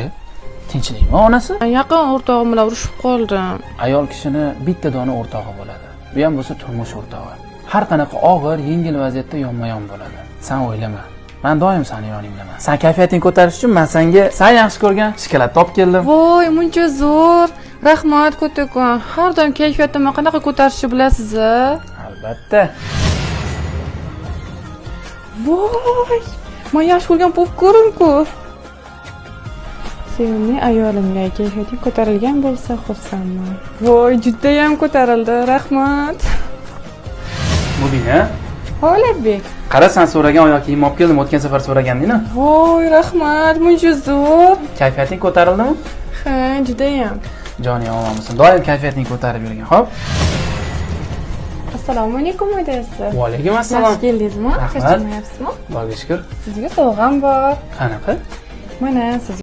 E, tinchlikmi, onasi? Yaqin o'rtog'im bilan urushib qoldim. Ayol kishini bitta dona o'rtog'i bo'ladi. Bu ham bo'lsa turmush o'rtog'i. Har qanaqa og'ir, yengil vaziyatda yonma-yon bo'ladi. San o'ylama. Man doim sani yoningdaman. San kayfiyatingni ko'tarish uchun man senga san yaxshi ko'rgan shokolad olib keldim. Voy, muncha zo'r. Rahmat kattakon. Har doim kayfiyatimni qanaqa ko'tarishni bilasiz a? Albatta. Voy, man yaxshi ko'rgan popkorn-ku. Sevimli ayolimga kayfiyating ko'tarilgan bo'lsa, xursandman. Voy, judayam ko'tarildi. Rahmat. Mubina, Ho'labek. Qara, san so'ragan oyoq kiyimni olib keldim. O'tgan safar so'raganding-ku. Voy, rahmat, muncha zo'r. Kayfiyating ko'tarildimi? Ha, judayam. Joning omon bo'lsin. Doim kayfiyatingni ko'tarib yurgin, xo'p? Assalomu alaykum, adasi. Va alaykum assalom. Yaxshi keldingizmi? Rahmat. Charchamayapsizmi? Xudoga shukr. Sizga sovg'am bor. Qanaqa? Mana sizga.